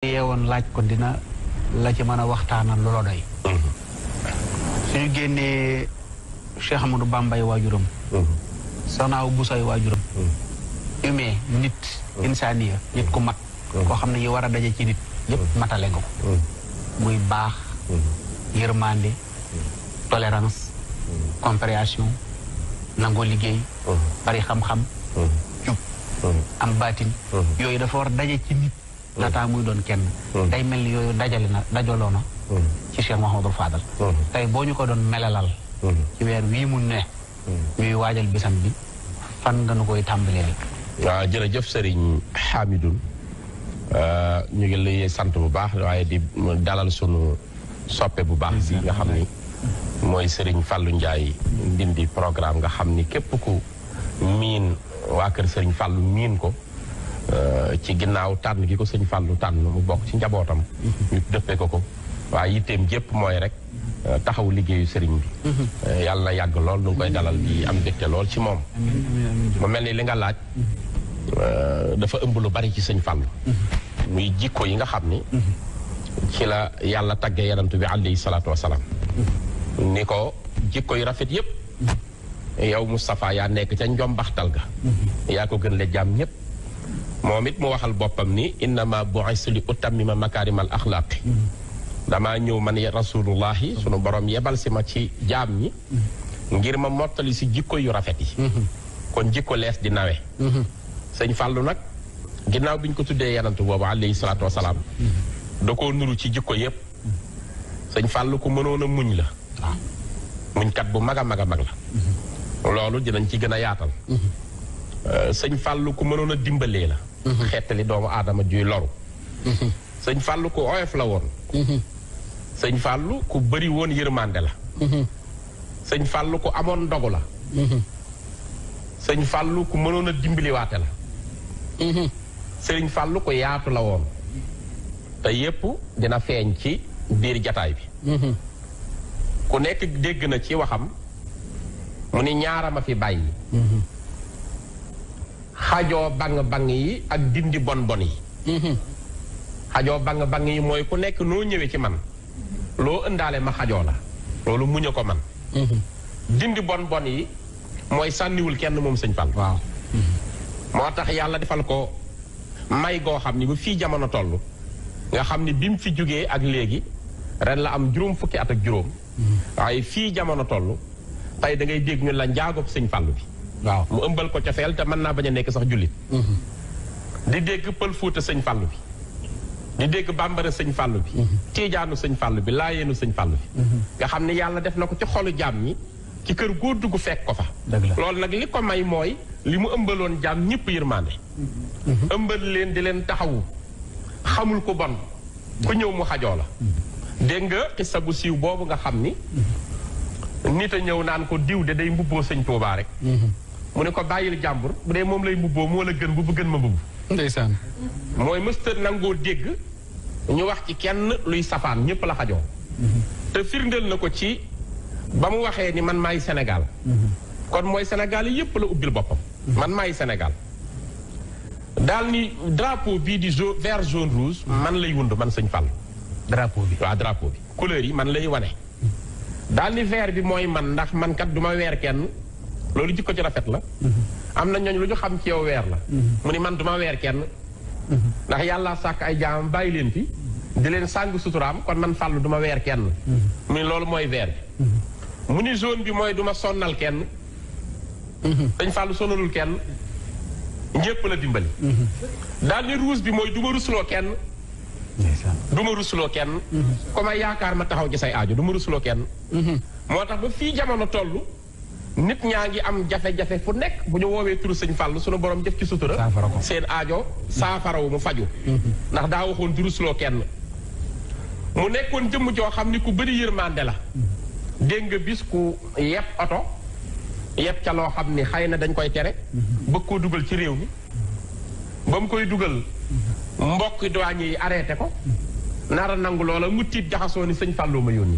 yeewoon laaj ko dina la ci mën a waxtaanal lu la doy. suñu génnee Cheikh Amadou Bambay waajuram. Sanaaw Busay waajuram. humain nit. insaniya nit ku mat. koo xam ne yi war a daje ci nit. yëpp matale nga ko. muy baax. yërmande. tolérance. compréhension. nangoo liggéey. bari xam-xam. jub. am baatin. yooyu dafa war daje ci nit. laataa muy doon kenn. day mel ni yooyu dajaloo na. ci Cheikh Mouhamadou Fadal. tey boo ñu ko doon melalal. ci weer wii mu ne. ñuy waajal bisam bi fan nga nu koy tàmbalee. waaw jërëjëf Serigne Hamidou ñu ngi lay sant bu baax waaye di dalal sunu soppe bu baax si nga xam ni mooy Serigne Fallou Ndiaye ndindi programme nga xam ni képp ku miin waa kër Serigne Fallou miin ko ci ginnaaw tànn gi ko Serigne Fallou tànn mu bokk ci njabootam. ñu dëppee ko waaye yitteem jépp mooy rek taxaw liggéeyu Serigne bi. yàlla na yàgg lool nu ngi koy dalal di am dégte lool ci moom. mu mel ni li nga laaj dafa ëmb lu bari ci Serigne Fallou. muy jikko yi nga xam ni. ci la yàlla taggee yanantu bi alayhi salaatu wasalaam. ni ko jikko yu rafet yépp yow Moustapha yaa nekk ca njombaxtal ga. yaa ko gën le jaam ñépp. moom it mu waxal boppam ni innama bu'istu li utammima makaarimal axlaaqi. damaa ñëw man rasulullahi sunu borom yebal si ma ci jaam ñi. ngir ma mottali si jikko yu rafet yi. kon jikko lees di nawe. sëñ Fallou nag ginnaaw bi ñu ko tuddee yanantu boobu alayhi salaatu wasalaam. da koo nuru ci jikko yépp. sëñ Fallou ku mënoon a muñ la. muñkat bu mag a mag a mag la. loolu dinañ ci gën a yaatal. sëñ Fallou ku mënoon a dimbalee la. xeetali doomu aadama juy loru. sëñ Fallou ku oyof la woon. sëñ Fallou ku bëri woon yërmande la. sëñ Fallou ku amoon ndogu la. sëñ Fallou ku mënoon a dimbaliwaate la. sëñ Fallou ku yaatu la woon. te yépp dina feeñ ci biir jataay bi. ku nekk dégg na ci waxam mu ni ñaarama fi bàyyi. xajoo bang-bang yi ak dindi bon-bon yi. xajoo bang-bang yi mooy ku nekk noo ñëwee ci man loo ëndaale ma xajoo la loolu muñ a ko man. dindi bon-bon yi mooy sànniwul kenn moom sëñ Fall. waaw. moo tax yàlla defal ko may goo xam ni bu fii jamono toll nga xam ni bi mu fi jógee ak léegi ren la am juróom fukki at ak juróom. waaye fii jamono toll tey da ngay dégg ñu la njaagob sëñ Fall bi. waaw mu ëmbal ko cofeel te mën naa bañ a nekk sax jullit. di dégg pël fuuta sëñ Fall bi. di dégg bambara sëñ Fall bi. tiijaanu sëñ Fall bi laayeenu sëñ Fall bi. nga xam ne yàlla def na ko ci xolu jaam ñi ci kër góor dugg fekk ko fa. loolu nag li ko may mooy li mu ëmbaloon jaam ñëpp yërmande. ëmbal leen di leen taxawu xamul ko bon ku ñëw mu xajoo la. dégg nga xissa bu siiw boobu nga xam ni nit a ñëw naan ko diw de day mbubboo sëñ Tuubaa rek. mu ne ko bàyyil jàmbur bu dee moom lay mbubboo moo la gën mbubb gën ma mbubb. ndeysaan. mooy mësta nangoo dégg ñu wax ci kenn luy safaan ñëpp la xajoo. te firndeel na ko ci ba mu waxee ni man maay Sénégal. kon mooy Sénégal yépp la ubbil boppam. man maay Sénégal. daal ni drapeau bii di vert jaune rouge man lay wund man sëñ Fall. drapeau bi waaw drapeau bi couleur yi man lay wane. daal ni vert bi mooy man ndax man kat du ma weer kenn loolu jikko ci rafet la. am na ñooñ lu ñu xam ci yow weer la. mu ni man du ma weer kenn. ndax yàlla sàkk ay jaamam bàyyi leen fi. di leen sàng suturaam kon man Fallou du ma weer kenn. mu ni loolu mooy vert bi. mu ni jaune bi mooy du ma sonnal kenn. dañ Fallou sonnalul kenn. ñépp la dimbali. daal ni rouge bi mooy du ma rusloo kenn. du ma rusloo kenn. comme yaakaar ma taxaw ci say aajo du ma rusloo kenn. moo tax ba fii jamono toll. nit ñaa ngi am jafe-jafe fu nekk bu ñu woowee turu sëñ Fall sunu borom def ci sutura. seen aajo saafarawu mu faju. ndax daa waxoon du rusloo kenn. mu nekkoon jëmm joo xam ni ku bëri yërmande la. dégg nga bis ku yeb oto. yeb ca loo xam ni xëy na dañ koy tere. bëgg koo dugal ci réew mi. ba mu koy dugal. mbokk douane yi arrêté ko. nara nangu loola mu tiit jaxasoo ni sëñ Fallou ma yónni.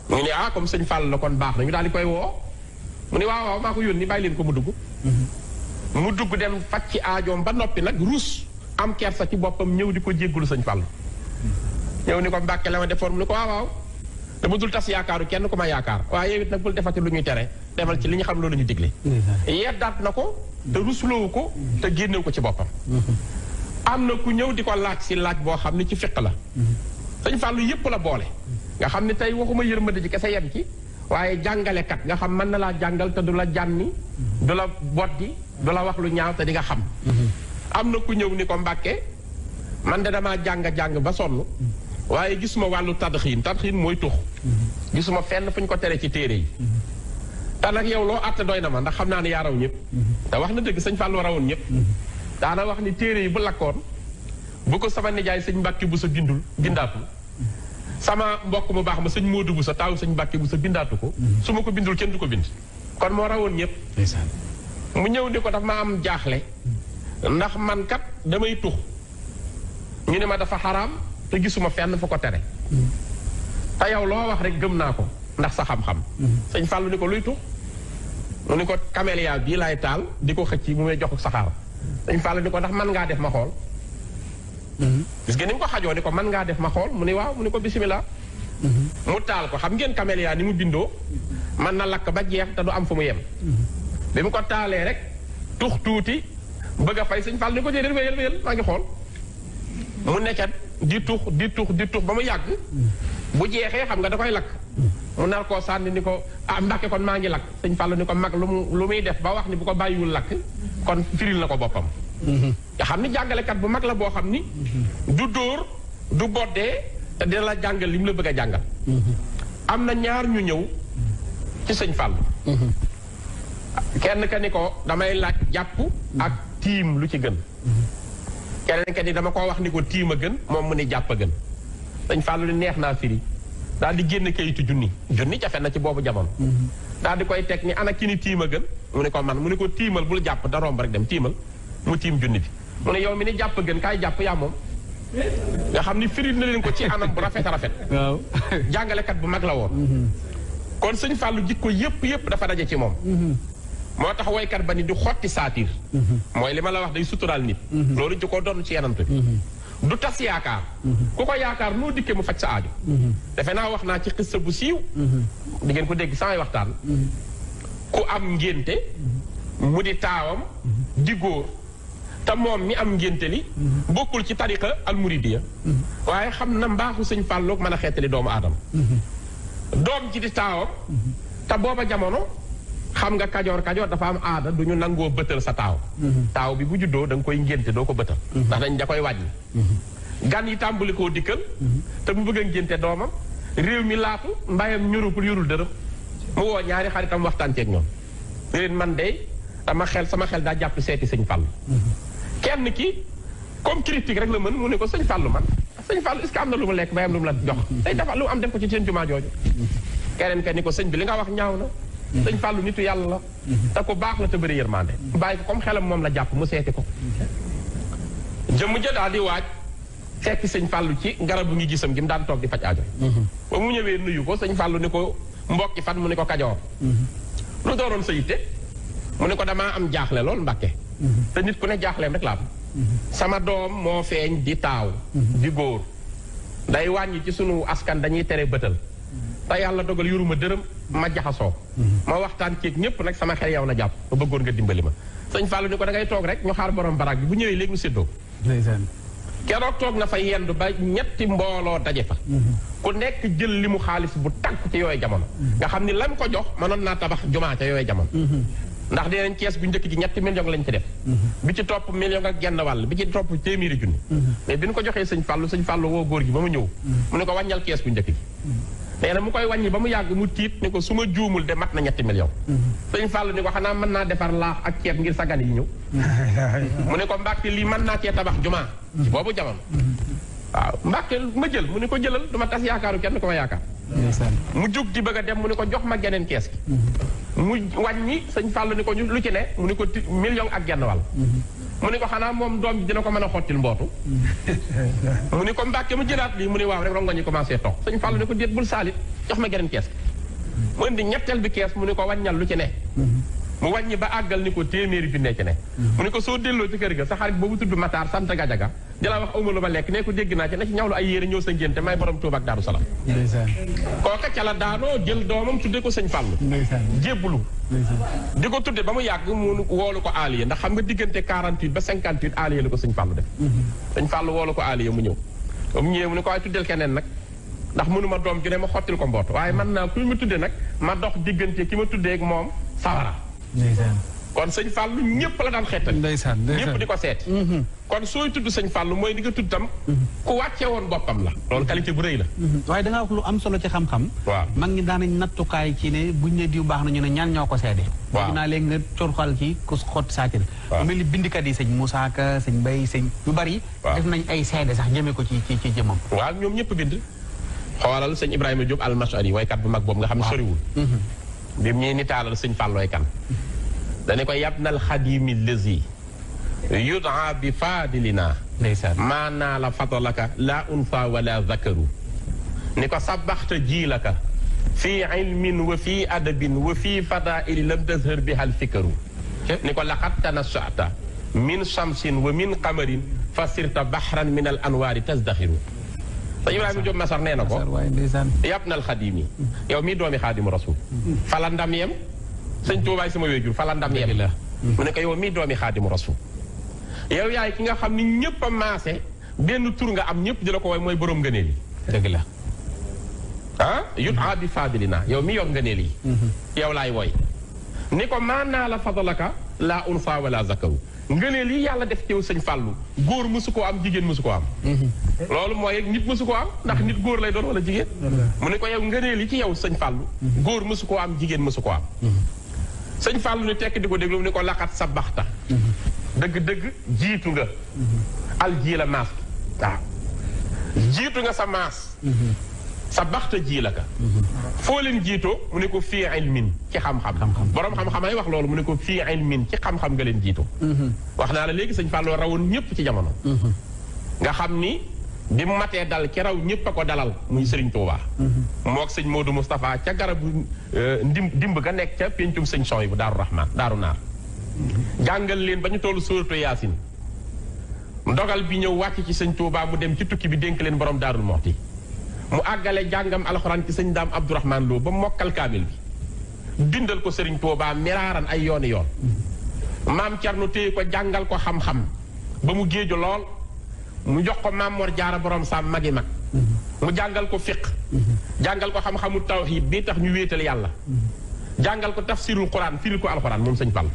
mu ne comme sëñ Fall la kon baax na ñu daal di koy woo. mu ne waaw maa ko yónni bàyyi leen ko mu dugg. mu dugg dem faj ci aajoom ba noppi nag ruus am kersa ci boppam ñëw di ko jéggulu sëñ Fallu ñëw ni ko Mbàkke la ma defoon mu ni ko waaw dama dul tas yaakaaru kenn ku ma yaakaar waaye yow it nag bul defati lu ñuy tere defal ci li ñu xam loolu ñu digle yeddaat na ko te rusloowu ko te génnewu ko ci boppam am na ku ñëw di ko laaj si laaj boo xam ne ci fiq la sëñ Fallu yépp la boole nga xam ne tey waxuma yërmande ji kese yem ci waaye jàngalekat nga xam mën na laa jàngal te du la jànni du la boddi du la wax lu ñaaw te di nga xam am na ku ñëw ni ko Mbàkke man de damaa jàng ba sonn waaye gisuma wàllu tadxiin mooy tux gisuma fenn fu ñu ko tere ci téere yi te nag yow loo àtte doy na ma ndax xam naa ne yaa raw ñëpp te wax na dëgg sëñ Fallu rawoon ñëpp daana wax ni téere yi bu lakkoon bu ko sama nijaay sëñ Mbàkke bu sa bindaatul sama mbokk mu baax ma sëñ Moodu bu sa taaw sëñ Mbàkke bu sa bindaatu ko su ma ko bindul kenn du ko bind kon moo rawoon ñëpp mu ñëw ni ko daf ma am jaaxle ndax man kat damay tux ñu ne ma dafa xaraam te gisuma fenn fu ko tere te yow loo wax rek gëm naa ko ndax sa xam-xam sëñ Fallu ni ko luy tux mu ni ko camélia bii laay taal di ko xëcc mu may jox saxaar sëñ Fallu ni ko ndax man ngaa def ma xool gis nga ni mu ko xajoo ni ko man ngaa def ma xool mu ni waaw mu ni ko bisimilah mu taal ko xam ngeen camélia ni mu bindoo man na lakk ba jeex te du am fu mu yem bi mu ko taalee rek tux tuuti bëgg a fay sëñ Fallu ni ko déedéet wéyal maa ngi xool mu nekkat di tux ba mu yàgg bu jeexee xam nga da koy lakk mu nar koo sànni ni ko Mbàkke kon maa ngi lakk sëñ Fallu ni ko mag lu muy def ba wax ni bu ko bàyyiwul lakk kon firil na ko boppam nga xam ni jàngalekat bu mag la boo xam ni du dóor du boddee te dina la jàngal li mu la bëgg a jàngal am na ñaar ñu ñëw ci sëñ Fallu kenn ka ni ko damay laaj jàpp ak tiim lu ci gën keneen ka ni dama koo wax ni ko tiim a gën moom mu ni jàpp a gën sëñ Fallu ni neex naa firi daal di génn kayitu junni jafe na ci boobu jamono daal di koy teg ni ana ki ni tiim a gën mu ni ko man mu ni ko tiimal bul jàpp da romb rek dem tiimal mu tiim junni bi mu ne yow mi ni jàpp gën kaay jàpp yaa moom nga xam ni firi na leen ko ci anam bu rafet a rafet waaw jàngalekat bu mag la woon kon sëñ Fallu jikko yépp dafa daje ci moom moo tax woykat ba ni di xotti saatiir mooy li ma la wax day suturaal nit loolu ji ko doon ci yenant bi du tas yaakaar ku ko yaakaar noo dikkee mu faj sa aajo defe naa wax naa ci xissa bu siiw di ngeen ko dégg samay waxtaan ku am ngénte mu di taawam di góor te moom mi am ngénte li bokkul ci tariqa almuridiya waaye xam na mbaaxu sëñ Fallu mën a xeetali doomu aadama doom ji di taawam te booba jamono xam nga kajoor dafa am aada du ñu nangoo bëtal sa taaw bi bu juddoo da nga koy ngénte doo ko bëtal ndax dañ da koy wàññi gan yi tàmbali koo dikkal te mu bëgg a ngénte doomam réew mi laatu mbayam ñorupul yorul dërëm mu woo ñaari xaritam waxtaan ceeg ñoom leen man de sama xel daa jàpp seeti sëñ Fallu kenn ki comme critique rek la mën mu ne ko sëñ Fallu man sëñ Fallu est-ce que am na lu mu lekk bayam lu mu la jox day dafa lu am def ko ci seen jumaa jooju keneen ka ni ko sëñ bi li nga wax ñaaw na sëñ Fallu nitu yàlla la te ko baax la te bëri yërmande bàyyi ko comme xelam moom la jàpp mu seeti ko jëmm ja daal di waaj fekk sëñ Fallu ci garabu ngi gisam gi mu daan toog di faj aajo ba mu ñëwee nuyu ko sëñ Fallu ni ko mbokki fan mu ni ko Kajoor lu dooroon sa yitte mu ni ko damaa am jaaxle lool Mbàkke te nit ku ne jaaxleem rek la am sama doom moo feeñ di taaw di góor day wàññi ci sunu askan dañuy tere bëtal te yàlla dogal yoruma dërëm ma jaxasoo ma waxtaan ceeg ñëpp nag sama xel yow na jàpp ba bëggoon nga dimbali ma sëñ Fallu ni ko da ngay toog rek ñu xaar borom baraag bi bu ñëwee léegi mu séddoo keroog toog na fa yendu ba ñetti mbooloo daje fa ku nekk jël li mu xaalis bu tànk ci yooyu jamono nga xam ni lam ko jox mënoon naa tabax jumaa ca yooyu jamono ndax dinañ Cees bu njëkk gi 3 millions lañ ci def bi ci topp 1,5 million bi ci topp 100 junni mais bi ñu ko joxee sëñ Fallu woo góor gi ba mu ñëw mu ne ko wàññal kees bu njëkk gi nee na mu koy wàññi ba mu yàgg mu tiit ni ko su ma juumul de mat na 3 millions sëñ Fallu ni ko xanaa mën naa defar laax ak ceeb ngir sa gan yi ñëw mu ne ko Mbàkke lii mën naa cee tabax jumaa ci boobu jamono waaw Mbàkke ma jël mu ne ko jëlal du ma tas yaakaaru kenn ko ma yaakaar mu jug di bëgg a dem mu ne ko jox ma geneen kees gi mu wàññi sëñ Fallu ni ko lu ci ne mu ne ko 1,5 million mu ne ko xanaa moom doom ji dina ko mën a xottil mbootu mu ne ko Mbàkke mu jëlaat lii mu ne waaw rek rongoñ yi commencé toog sëñ Fallu ni ko déet bul saalit jox ma geneen kees gi mu indi ñetteel bi kees mu ne ko wàññal lu ci ne mu wàññi ba àggal ni ko téeméeri junne ci ne mu ne ko soo delloo ci kër ga sa xarit boobu tudd Matar sant Gajaga di la wax awma lu ma lekk ne ko dégg naa ci na ci ñawlu ay yére ñëw sa ngénte may borom Tuuba ak Daaru Salaam kooka ca la daanoo jël doomam tudde ko sëñ Fàllu jébbulu di ko tudde ba mu yàgg mu woolu ko Aliya ndax xam nga diggante 48 ba 58 Aliya la ko sëñ Fàllu def sëñ Fàllu woolu ko Aliya mu ñëw ba mu ñëwee mu ne ko waaye tuddeel keneen nag ndax mënuma doom gi ne ma xottil ko mboot waaye man naa ku ma tudde nag ma dox diggante ki ma tuddee ak moom sawara kon sëñ Fallou ñëpp la daan xeetal ñëpp di ko seet kon sooy tudd sëñ Fallou mooy di nga tudd tam ku wàcce woon boppam la loolu qualité bu rëy la waaye da nga wax lu am solo ci xam-xam waaw mag ñi daanañ nattukaay ci ne buñ ne diw baax na ñu ne ñaan ñoo ko seede waaw naa léegi nga corxal ci ku xott saakir mel ni bindikat yi sëñ Moussa Ka sëñ Bay sëñ yu bari def nañ ay seede sax jëmee ko ci jëmam waaw ñoom ñëpp bind xoolal sëñ Ibrahima Diop al-Mashari waykat bu mag boobu nga xam ne soriwul bi mu ñuy nitaalal sëñ Fallooy kan dane ko yabnal xadimi lazi yudaa bi faadilina maanaa la fadlaka la unsa wala zakaru ni ko sabaxta jiilaka fi ilmin wa fi adabin wa fi fadaili lam tazhar biha alfikaru ni ko laqad tanashata min shamsin wa min qamarin fa sirta bahran min al anwaari tazdaxiru sa Ibrahima Diop Masar nee na ko yabnal xadimi yow mii doomi xaadimu rasul fala ndam yem sëñ Tuubaay sama wéjur fala ndam yem mu ne ko yow mii doomi xaadimu rasul yow yaay ki nga xam ni ñëpp a maase benn tur nga am ñëpp di la ko way mooy borom ngëneel yi dëgg la ah yut a bi fadilina yow mi yor ngëneel yi yow laay woy ni ko maanaa la fadalaka la unsa wala zakaru ngëneel yi yàlla def ci yow sëñ Fàllu góor mësu koo am jigéen mësu koo am loolu mooy nit mësu koo am ndax nit góor lay doon wala jigéen mu ne ko yow ngëneel yi ci yow sëñ Fàllu góor mësu koo am jigéen mësu koo am sëñ Fàllu ni tekk di ko déglu ni ko laqat sa baxta dëgg-dëgg jiitu nga alji la maas waaw jiitu nga sa maas sa baxta ji la ka foo leen jiitoo mu ne ko fii ilmin ci xam-xam borom xam-xam ay wax loolu mu ne ko fii ilmin ci xam-xam nga leen jiitoo wax naa la léegi sëñ Fallou rawoon ñëpp ci jamono nga xam ni bi mu matee dal ki raw ñëpp a ko dalal muy Sëriñ Tuubaa mook sëñ Modou Moustapha ca garabu dimb ga nekk ca péncum sëñ Soy bu Daaru Rahman Daaru Naar jàngal leen ba ñu tollu sóoratu Yaasin ndogal bi ñëw wàcc ci sëñ Tuubaa mu dem ci tukki bi dénk leen borom Daarul Muxti mu àggale jàngam alxuraan ci sëñ Daam Abdourahman Lo ba mokkal kaamil bi bindal ko Sëriñ Tuubaa miraaran ay yooni yoon maam Cerno téye ko jàngal ko xam-xam ba mu géeju lool mu jox ko Maam Mor Jaara borom Saam magi mag mu jàngal ko fiq jàngal ko xam-xamu tawxiid bii tax ñu wéetal yàlla jàngal ko tafsirul quran firil ko alxuraan moom sëñ Fall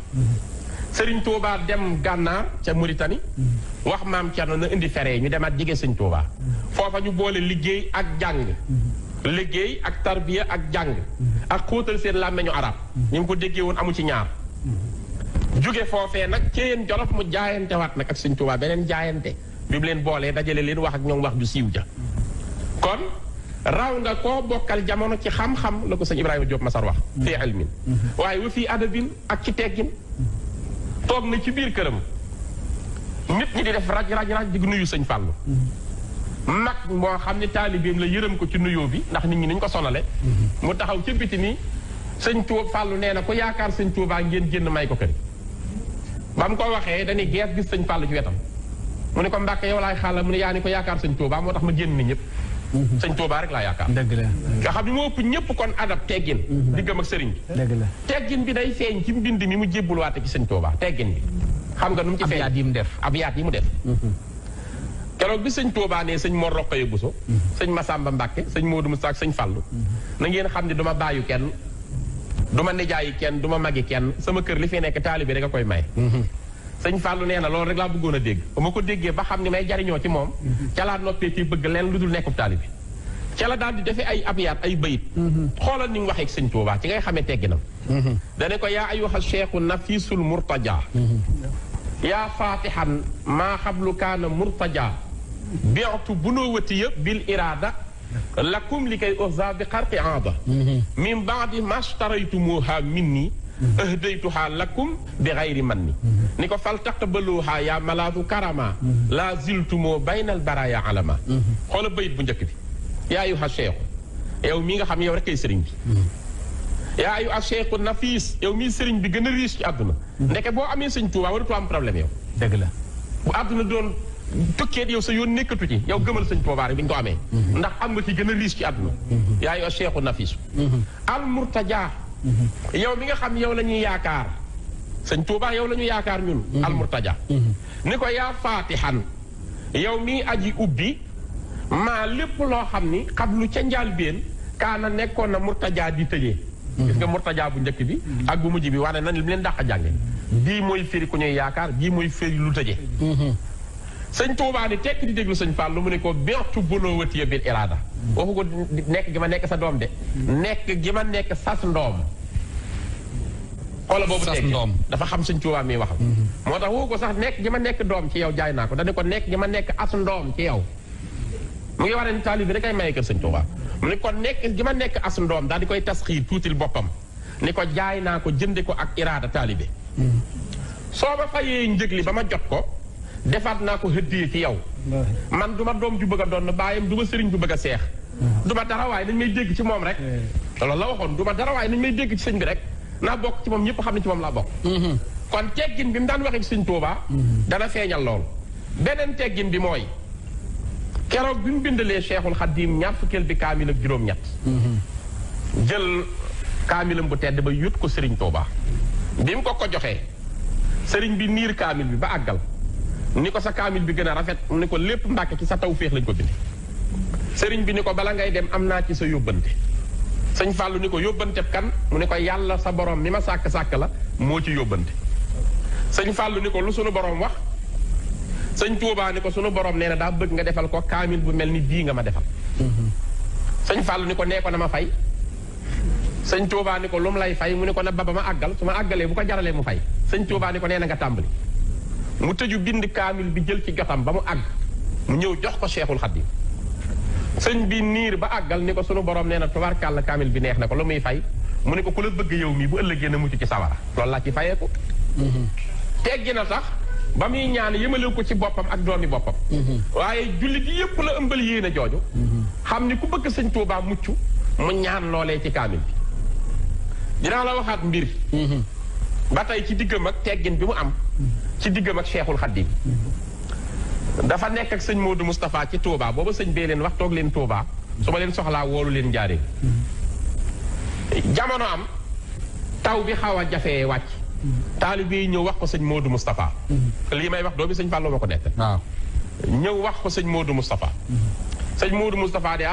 Sëriñ Tuubaa dem Gànnaar ca Mauritanie wax maam Cerno na indi fere ñu demaat jege sëñ Tuubaa foofa ñu boole liggéey ak jàng liggéey ak tarbiya ak jàng ak xóotal seen làmmeñu arab ñu ngi ko déggee woon amu ci ñaar jóge foofee nag ci yéen Jolof mu jaayante waat nag ak sëñ Tuubaa beneen jaayante bi mu leen boolee dajale leen wax ak ñoom wax ju siiw ja kon raw nga koo bokkal jamono ci xam-xam la ko sëñ Ibrahima Diop Masar wax fii ilmin waaye wa fii adabin ak ci teggin toog na ci biir këram nit ñi di def raj di nuyu sëñ Fallou mag moo xam ne taalibeem la yërëm ko ci nuyoo bi ndax nit ñi niñ ko sonale mu taxaw ca biti nii sëñ Tuubaa Fallou nee na ko yaakaar sëñ Tuubaa ngeen génn may ko kër ba mu ko waxee dañuy gees gis sëñ Fallou ci wetam mu ne ko Mbàkke yow laay xaalal mu ne yaa ni ko yaakaar sëñ Tuubaa moo tax ma génn ni ñëpp sëñ Tuubaa rek laa yaakaar dëgg la nga xam ne moo ëpp ñëpp kon adab teggin diggam ak sëriñ bi dëgg la teggin bi day feeñ ci mbind mi mu jébbulwaate ci sëñ Tuubaa teggin bi xam nga nu mu ci feeñ abyaat yi mu def abyaat yi mu def keroog bi sëñ Tuubaa ne sëñ Mor Rokhaya Bousso sëñ Massamba Mbàkke sëñ Modou Moussa ak sëñ Fallou na ngeen xam ne duma bàyyu kenn duma nijaayi kenn duma magi kenn sama kër li fi nekk taalibe rek a koy may sëñ Fallou nee na loolu rek laa bëggoon a dégg ba ma ko déggee ba xam ni may jariñoo ci moom ca laa noppee ci bëgg leen lu dul nekkub taalibe ca la daal di defee ay abyaat ay bayit xoolal ni mu waxee ak sëñ Tuubaa ci ngay xamee tegginam dane ko yaa ayyuha cheikhu nafisul murtaja yaa fatihan maa xablu kaana murtaja bi'tu bunowatiya bil irada lakum li kay osa bi xarqi aada min baadi mashtaraytumuha minni ahdaytuha lakum bi xayri manni ni ko fal taqbaluha yaa malaadu karama la ziltumoo baynal baraya alama xoola bayit bu njëkk bi yaa ayyuha cheikhu yow mii nga xam yow rek kay sëriñ bi yaa ayu acheikhu nafis yow mii sëriñ bi gën a riche ci àdduna ndeke boo amee sëñ Tuubaa waratu am problème yow dëgg la bu àdduna doon tukkeet yow sa yoon nekkatu ci yow gëmal sëñ Tuubaa rek bi nga ko amee ndax am nga ci gën a riche ci àdduna yaa ayu acheikhu nafis al murtaja yow mi nga xam yow la ñuy yaakaar sëñ Tuubaa yow la ñu yaakaar ñun al murtaja ni ko yaa faatihan yow mii aji ubbi maa lépp loo xam ni xablu ca njàlbéen kaana nekkoon na murtaja di tëjee gis nga murtaja bu njëkk bi ak bu mujj bi wane na leen dàq a jànge bii mooy firi ku ñuy yaakaar bii mooy firi lu tëjee sëñ Tuubaa ni tekk di déglu sëñ Fall lu mu ne ko beextu bunoo watiya bil iraada waxu ko nekk gi ma nekk sa doom de nekk gi ma nekk sas ndoom xoola boobu tekki dafa xam sëñ Tuubaa mi waxam moo tax waxu ko sax nekk gi ma nekk doom ci yow jaay naa ko dañu ko nekk gi ma nekk as ndoom ci yow mu ngi waree ni taalib bi rek ay maye kër sëñ Tuubaa mu ne ko nekk gi ma nekk as ndoom daal di koy tasxiir tuutil boppam ni ko jaay naa ko jënde ko ak iraada taalibe soo ma fayee njëg li ba ma jot ko defaat naa ko hëddee ci yow man du ma doom ju bëgg a doon bàyyam du ma sëriñ bu bëgg a seex du ma dara waaye nañ may dégg ci moom rek loolu la waxoon du ma dara waaye nañ may dégg ci sëñ bi rek naa bokk ci moom ñëpp xam ne ci moom laa bokk kon teggin bi mu daan waxee ci sëñ Tuubaa dana feeñal lool beneen teggin bi mooy keroog bi mu bindalee Cheikhul Khadim ñaar fukkeel bi kaamil ak juróom-ñett jël kaamilam bu tedd ba yut ko sëriñ Tuubaa bi mu ko joxee sëriñ bi niir kaamil bi ba àggal ni ko sa kaamil bi gën a rafet ni ko lépp Mbàkke ci sa tawféex lañ ko binde sëriñ bi ni ko bala ngay dem am naa ci sa yóbbante sëñ Fàllu ni ko yóbbante kan mu ne ko yàlla sa borom mi ma sàkk-sàkk la moo ci yóbbante sëñ Fàllu ni ko lu sunu borom wax sëñ Tuubaa ni ko sunu borom nee na daa bëgg nga defal ko kaamil bu mel ni bii nga ma defal sëñ Fàllu ni ko nee ko na ma fay sëñ Tuubaa ni ko lu mu lay fay mu ne ko na ba ma àggal su ma àggalee bu ko jaralee mu fay sëñ Tuubaa ni ko nee na nga tàmbali mu tëju bind kaamil bi jël ci jotam ba mu àgg mu ñëw jox ko Cheikhul Khadim sëñ bi niir ba àggal ni ko sunu borom nee na tubaarkàlla kaamil bi neex na ko lu muy fay mu ne ko ku la bëgg yow mii bu ëllëgee na mucc ci sawara loolu laa ci fayeeku teggi na tax ba muy ñaan yëmale ko ci boppam ak doomi boppam waaye jullit yépp la ëmbal yéene jooju xam ni ku bëgg sëñ Tuubaa mucc mu ñaan loolee ci kaamil bi dinaa la waxaat mbir ba tey ci diggam ak teggin bi mu am ci diggam ak Cheikhul Khadim dafa nekk ak sëñ Modou Moustapha ci Touba booba sëñ bee leen wax toog leen Touba su ma leen soxlaa woolu leen Njaaréem jamono am taw bi xaw a jafee wàcc taalibe yi ñëw wax ko sëñ Modou Moustapha lii may wax doomi sëñ Fallou ma ko nekk waaw ñëw wax ko sëñ Modou Moustapha sëñ Modou Moustapha de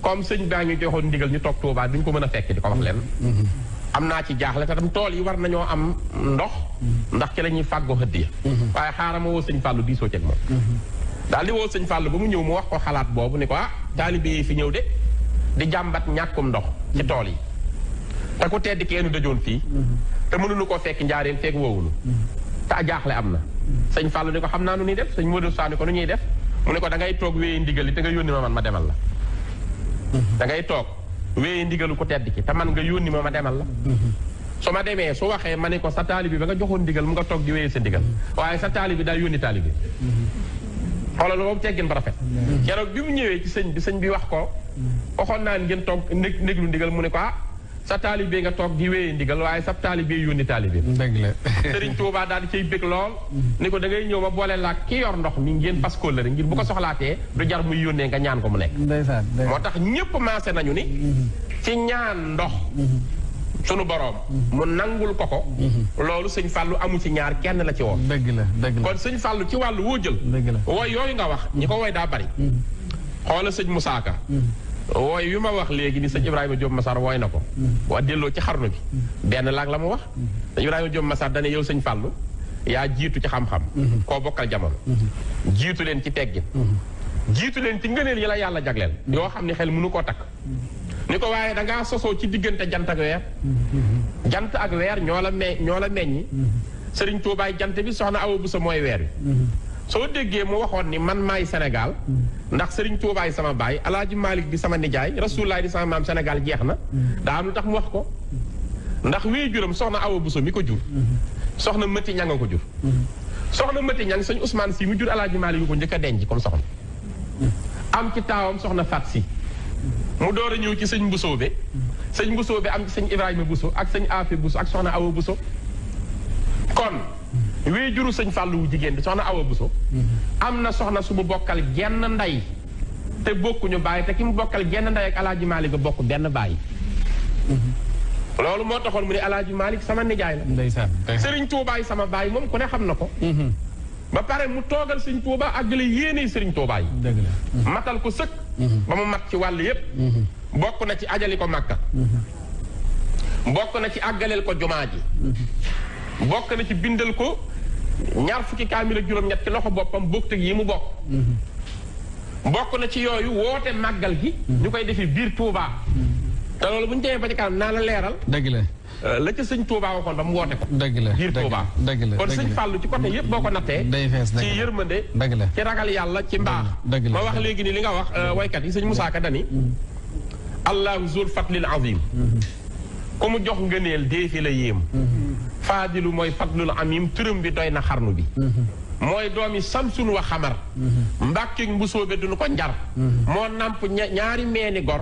comme sëñ baa ñu joxoon ndigal ñu toog Touba duñ ko mën a fekk di ko wax leen am naa ci jaaxle te tam tool yi war nañoo am ndox ndax ci la ñuy fàggoo hëddiya waaye xaaral ma woo sëñ Fallou diisoo ceeg moom daal di woo sëñ Fallou ba mu ñëw mu wax ko xalaat boobu ni ko taalibe yi fi ñëw de di jàmbat ñàkkum ndox ci tool yi te ku tedd kenn dajoon fii te mënuñu koo fekk Njaaréem fekk woowunu te a jaaxle am na sëñ Fallou ni ko xam naa nu ñuy def sëñ Modou Sani ko nu ñuy def mu ne ko da ngay toog wéyee ndigal li te nga yónni ma demal la da ngay toog wéyee ndigalu ko tedd ki te man nga yónni ma demal la su ma demee su waxee ma ne ko sa taali bi ba nga joxoon ndigal mu nga toog di wéyee sa ndigal waaye sa taali bi daal yónni taali bi xoolal boobu teggin ba rafet keroog bi mu ñëwee ci sëñ bi wax ko waxoon naa ngeen toog néglu ndigal mu ne ko sa taalibe nga toog di wéyee ndigal waaye sa taalibe yónni taalibe dëgg la Sëriñ Tuubaa daal di cay bëgg lool ni ko da ngay ñëw ma boole laa ki yor ndox mi ngeen fas kóllëre ngir bu ko soxlaatee du jar muy yónnee nga ñaan ko mu nekk moo tax ñépp maase nañu ni ci ñaan ndox sunu boroom mu nangul ko loolu sëñ Fallou amu ci ñaar kenn la ci woo dëgg la kon sëñ Fallou ci wàllu woo jël wooy yooyu nga wax ñi ko woy daa bari xoola sëñ Moussa Ka wooy wi ma wax léegi ni sëñ Ibrahima Diop Massar wooy na ko waa delloo ci xarnu bi benn laag la mu wax sëñ Ibrahima Diop Massar dane yow sëñ Fallou yaa jiitu ci xam-xam koo bokkal jamono jiitu leen ci teggin jiitu leen ci ngëneel yi la yàlla jagleel yoo xam ne xel mënu koo takk ni ko waaye dangaa sosoo ci diggante jant ak weer jant ak weer ñoo la meññi Sëriñ Tuubaay jant bi soxna Awa Buso mooy weer wi soo déggee mu waxoon ni man maay Sénégal ndax Sëriñ Tuubaay sama baay Alaaji Malick di sama nijaay Rasulullaay di sama maam Sénégal jeex na daa am lu tax mu wax ko ndax wéy juram soxna Awa Buso mi ko jur soxna Mati Ñang a ko jur soxna Mati Ñang sëñ Ousmane Si mu jur Alaaji Malick yu ko njëkk a denc comme soxna am ci taawam soxna Fat Si mu door a ñëw ci sëñ Mbusoobe sëñ Bousso bi am ci sëñ Ibrahima Bousso ak sëñ Afi Bousso ak soxna Awa Bousso kon wii juru sëñ Fallou wu jigéen di soxna Awa Bousso am na soxna su mu bokkal genn ndey te bokkuñu bàyyi te ki mu bokkal genn ndey ak Alaaji Malick ga bokk benn bàyyi loolu moo taxoon mu ne Alaaji Malick sama nijaay la ndeysaan Serigne Touba yi sama baay moom ku ne xam na ko ba pare mu toogal Serigne Touba àggale yéene Serigne Touba yi dëgg la matal ko sëkk ba mu mat ci wàll yépp bokk na ci ajali ko Makka bokk na ci àggaleel ko jumaa ji bokk na ci bindal ko ñaar fukki kaamil ak juróom-ñett ci loxo boppam bokk teg yi mu bokk bokk na ci yooyu woote màggal gi ñu koy defee biir Touba te loolu bu ñu demee ba ci kanam naa la leeral dëgg la la ca sëñ Touba waxoon ba mu woote ko dëgg la biir Touba dëgg la kon sëñ Fallou ci côté yëpp boo ko nattee day fees ci yërmande dëgg la ci ragal yàlla ci mbaax dëgg la ma wax léegi ni li nga wax waykat yi sëñ Moussa Ka dani allahu zul fatlil azim ku mu jox ngëneel déefi la yéem faadilu mooy fatlul amim turam bi doy na xarnu bi mooy doomi samsun wa xamar mbàkkeeg mbusoobe duñu ko njar moo namp ñaari meeni gor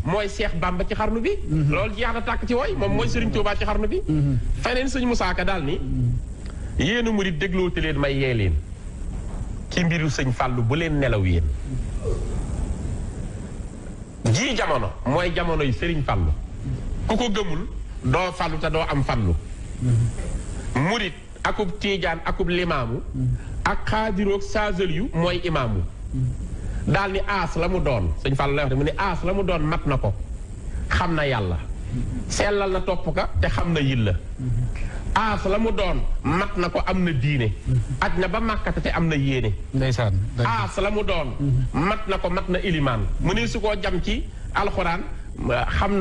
mooy Seex Bàmba ci xarnu bi loolu jeex na tàkk ci woy moom mooy Sëriñ Tuubaa ci xarnu bi feneen sëñ Musaa Ka daal ni yéenu murit dégloote leen may yee leen ci mbiru sëñ Fàllu bu leen nelaw yéen jii jamono mooy jamono yi Sëriñ Fàllu ku ko gëmul doo fàllu te doo am fàllu murit akub tiijaan akub limaamu ak xaadiroog saasal yu mooy imaamu daal ni aas la mu doon sëñ Fallou lay wax mu ni aas la mu doon mat na ko xam na yàlla sellal na topp ka te xam na yilla aas la mu doon mat na ko am na diine aj na ba màkkate te am na yéene ndeysaan aas la mu doon mat na ko mat na ilimaan mu ni su koo jam ci alxuraan xam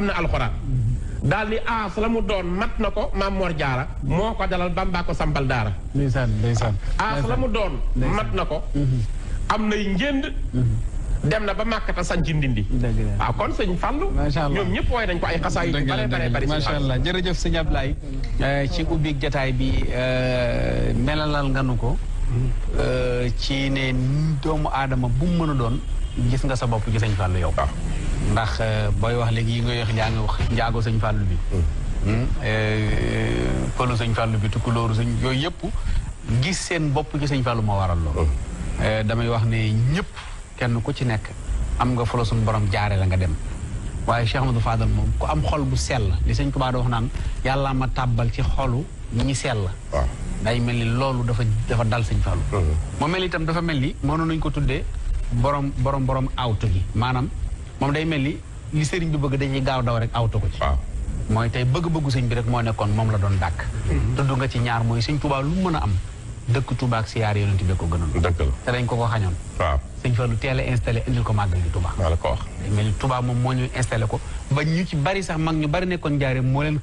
na alxuraan daal ni aas la mu doon mat na ko Maam Mor Jaara moo ko dalal Bamba ko sampal daara ndeysaan aas la mu doon mat na ko am nay njënd dem na ba màkkata sañ ci ndindi waaw kon sëñ Fallou ñoom ñëpp wooy nañ ko ay xasaa yu bare macha allah jërëjëf sëñ Ablaye ci ubbi jataay bi melalal nga nu ko ci ne doomu aadama bu mu mën a doon gis nga sa bopp ci sëñ Fallou yow ndax booy wax léegi yi nga wax njaago sëñ Fallou bi pëlu sëñ Fallou bi tukulóoru sëñ yooyu yëpp gis seen bopp ci sëñ Fallou moo waral loolu damay wax ne ñëpp kenn ku ci nekk am nga folo suñu borom jaare la nga dem waaye Cheikh Amadou Fadal moom ku am xol bu sell li sëñ Tuubaa wax naan yàlla ma tàbbal ci xolu ñi sell day mel ni loolu dafa dal sëñ Fallou moo mel itam dafa mel ni mënoon nañu ko tuddee borom awtu gi maanaam moom day mel ni li sëriñ bi bëgg dañuy gaaw daw rek awtu ko ci mooy tey bëgg-bëggu sëñ bi rek moo nekkoon moom la doon dàkk tudd nga ci ñaar mooy sëñ Tuubaa lu mën a am dëkk Touba ak siyaar yonent bi ko gënoon te dañ ko xañoon sëñ Fallou teel a installé indil ko màggal gi Touba la ko wax day mel ni Touba moom moo ñu installé ko ba ñu ci bari sax mag ñu bari nekkoon jaaree moo leen